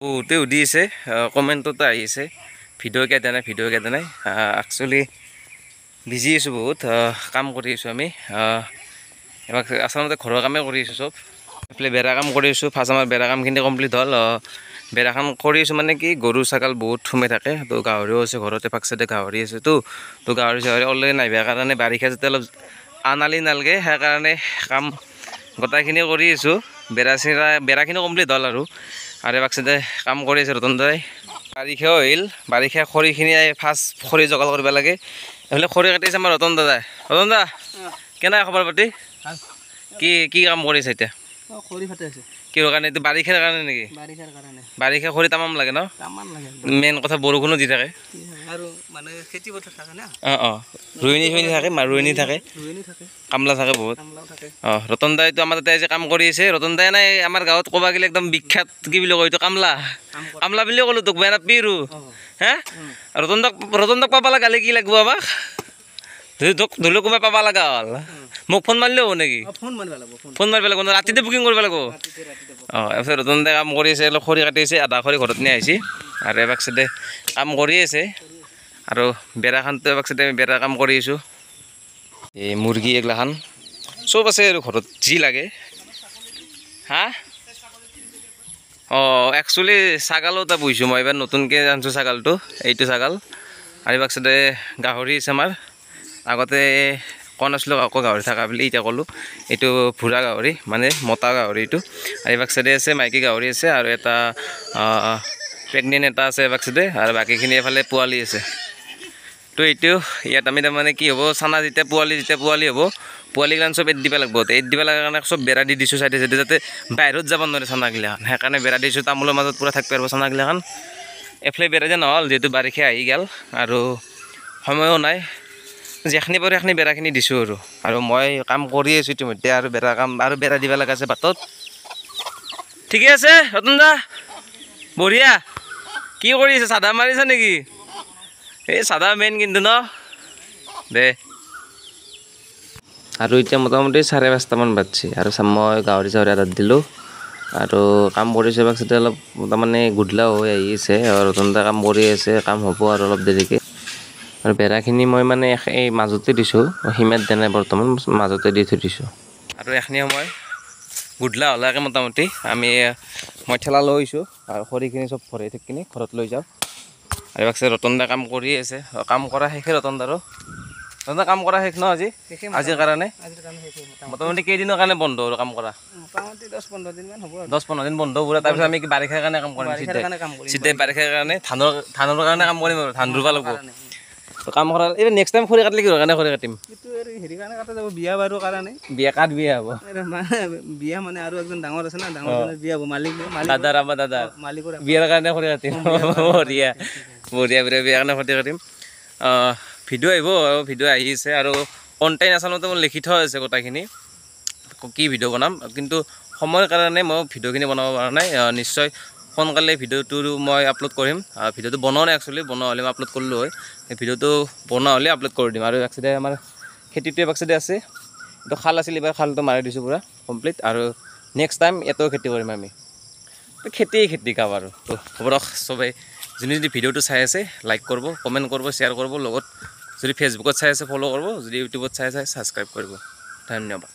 বহুতে সুধি আছে, কমেণ্টতো আহিছে ভিডিঅ' কিয় দিয়া নাই, ভিডিঅ' কিয় দিয়া নাই। একচুৱেলি বিজি আছোঁ, বহুত কাম কৰি আছোঁ আমি। এবাৰ আচলতে ঘৰৰ কামেই কৰি আছোঁ চব। এইফালে বেৰা কাম কৰি আছোঁ। ফাৰ্ষ্ট আমাৰ বেৰা কামখিনি কমপ্লিট হ'ল। বেৰা কাম কৰি আছোঁ মানে কি, গৰু ছাগাল বহুত সোমাই থাকে তো, গাহৰিও আছে ঘৰতে, পাক চাইডে গাহৰি আছেতো। তো গাহৰি চাহৰি অলৰেডি নাইবাৰ কাৰণে বাৰিষা যাতে অলপ আনালি নালগে, সেইকাৰণে কাম গোটেইখিনি কৰি আছোঁ। বেৰা চেৰা বেৰাখিনি কমপ্লিট হ'ল আৰু আৰু এবাৰ চাইডে কাম কৰি আছে ৰতন দাই। বাৰিষাও আহিল, বাৰিষা খৰিখিনি ফাৰ্ষ্ট খৰি যোগাৰ কৰিব লাগে। এইফালে খৰি কাটিছে আমাৰ ৰতন দাদাই। ৰতন দা, কেনে খবৰ পাতি? কি কি কাম কৰিছে এতিয়া? খৰি ফাটি আছে। কিহৰ কাৰণে এইটো? বাৰিষাৰ কাৰণে নেকি? বাৰিষাৰ কাৰণে। বাৰিষা খৰি তামাম লাগে ন? তামাম লাগে। মেইন কথা বৰষুণো দি থাকে। আৰু মানে খেতি পথাৰ থাকে না। অঁ, ৰোৱনী চোৱনী থাকে, ৰোৱনী থাকে, ৰোৱনী থাকে, কামলা থাকে বহুত। কামলাও থাকে। অঁ, ৰতন দাইতো আমাৰ তাতে আজি কাম কৰি আছে। ৰতন দাই নাই আমাৰ গাঁৱত ক'ব গ'লে একদম বিখ্যাত কি বুলি কয় এইটো, কামলা, কামলা বুলিয়ে ক'লো তোক, বেয়া নাপাবি আৰু। হে ৰতন দাক, ৰতন দাক পাব লগা কি লাগিব আমাক? ধৰি লওক কোনোবাই পাব লগা হ'ল, মোক ফোন মাৰিলেও হ'ব নেকি? ফোন মাৰিব লাগিব। ফোন মাৰিব লাগিব, ৰাতিতে বুকিং কৰিব লাগিব। অঁ, তাৰপিছত ৰতন দাই কাম কৰি আছে, অলপ খৰি কাটি আছে, আধা খৰি ঘৰত নি আহিছে। আৰু এবাক চাইডে কাম কৰি আছে। আৰু বেৰাখানটো এবাক চাইডে আমি বেৰা কাম কৰি আছোঁ। এই মুৰ্গী এইগিলাখান চব আছে আৰু ঘৰত যি লাগে। হা, অঁ, একচুৱেলি ছাগালো এটা পুহিছোঁ মই এইবাৰ, নতুনকৈ আনিছোঁ ছাগালটো, এইটো ছাগাল। আৰু এবাক চাইডে গাহৰি আছে আমাৰ। আগতে কোৱা নাছিলোঁ আকৌ গাহৰি থকা বুলি, এতিয়া ক'লোঁ। এইটো ভুৰা গাহৰি, মানে মতা গাহৰি এইটো। আৰু এইবাক চাইডে আছে মাইকী গাহৰি আছে, আৰু এটা প্ৰেগনেণ্ট এটা আছে এবাক চাইডে, আৰু বাকীখিনি এফালে পোৱালি আছে। তো এইটো ইয়াত আমি তাৰমানে কি হ'ব, চানা যেতিয়া পোৱালি, যেতিয়া পোৱালি হ'ব, পোৱালিগিলান চব এড দিব লাগিব। এড দিব লগাৰ কাৰণে চব বেৰা দি দিছোঁ চাইডে চাইডে, যাতে বাহিৰত যাব নোৱাৰে চানাগিলাখান, সেইকাৰণে বেৰা দিছোঁ। তামোলৰ মাজত পূৰা থাকিব পাৰিব চানাগিলাখান। এফালে বেৰা দিয়া নহ'ল, যিহেতু বাৰিষা আহি গ'ল আৰু সময়ো নাই। যিখিনি পাৰোঁ সেইখিনি বেৰাখিনি দিছোঁ আৰু। আৰু মই কাম কৰি আছোঁ ইতিমধ্যে, আৰু বেৰা কাম আৰু বেৰা দিব লগা আছে বাটত। ঠিকে আছে ৰতন দা, বঢ়িয়া। কি কৰি আছে? চাদা মাৰিছা নেকি? এই চাদা মেইন কিন্তু ন দে। আৰু এতিয়া মোটামুটি 5:30মান বাজছে, আৰু মই গাহৰি চাহৰি আধাত দিলোঁ আৰু কাম কৰিছোঁ। এবাৰ অলপ তাৰমানে গধূলা হৈ আহি আছে আৰু ৰতন দা কাম কৰি আছে, কাম হ'ব আৰু অলপ দেৰিকৈ। আৰু বেৰাখিনি মই মানে এই মাজতে দিছোঁ, সীমাত দিয়া নাই বৰ্তমান, মাজতে দি থৈ দিছোঁ। আৰু এইখিনি সময় গধূলা হ'লে মোটামুটি আমি মই ঠেলা লৈ আহিছোঁ আৰু খৰিখিনি চব ভৰাই থাকি কিনে ঘৰত লৈ যাওঁ। আৰু এবাৰ ৰতন দা কাম কৰি আছে, কাম কৰা শেষে ৰতন দাৰো। ৰতন দা কাম কৰা শেষ ন আজি? আজিৰ কাৰণে মোটামুটি কেইদিনৰ কাৰণে বন্ধ আৰু কাম কৰা? মোটামুটি 10-15 দিনমান হ'ব। 10-15 দিন বন্ধ পুৰা। তাৰপিছত আমি বাৰিষাৰ কাৰণে কাম কৰিম, চিধাই বাৰিষাৰ কাৰণে ধানৰ কাৰণে কাম কৰিম আৰু ধান ৰুব লাগিব। কাম কৰা এই নেক্সট টাইম খৰি কাটিলে কিহৰ কাৰণে খৰি কাটিম? এইটো আৰু হেৰি কাৰণে কাটা যাব, বিয়া বাৰুৰ কাৰণে। বিয়া কাত বিয়া হ'ব? বিয়া মানে আৰু একজন ডাঙৰ আছে না, ডাঙৰজনৰ বিয়া হ'ব, মালিক দাদাৰ, আমাৰ দাদাৰ মালিকৰ বিয়াৰ কাৰণে খৰি কাটিম। বঢ়িয়া বঢ়িয়া, বিয়া বিয়াৰ কাৰণে খৰি কাটিম। ভিডিঅ' আহিব, ভিডিঅ' আহি আছে। আৰু কণ্টেণ্ট আচলতে মোৰ লিখি থোৱা আছে গোটেইখিনি, কি ভিডিঅ' বনাম, কিন্তু সময়ৰ কাৰণে মই ভিডিঅ'খিনি বনাব পৰা নাই। নিশ্চয় সোনকালে ভিডিঅ'টো মই আপলোড কৰিম। ভিডিঅ'টো বনোৱা নাই একচুৱেলি, বনোৱা হ'লে মই আপলোড কৰিলোঁ হয়। ভিডিঅ'টো বনোৱা হ'লে আপলোড কৰি দিম। আৰু এক চাইডে আমাৰ খেতিটো এক চাইডে আছে, এইটো খাল আছিল, এইবাৰ খালটো মাৰি দিছোঁ পূৰা কমপ্লিট। আৰু নেক্সট টাইম ইয়াতেও খেতি কৰিম আমি। তো খেতিয়ে খেতি কাম আৰু। তো হ'ব দিয়ক, চবেই যোনে যদি ভিডিঅ'টো চাই আছে লাইক কৰিব, কমেণ্ট কৰিব, শ্বেয়াৰ কৰিব, লগত যদি ফেচবুকত চাই আছে ফ'ল' কৰিব, যদি ইউটিউবত চাই আছে ছাবস্ক্ৰাইব কৰিব। ধন্যবাদ।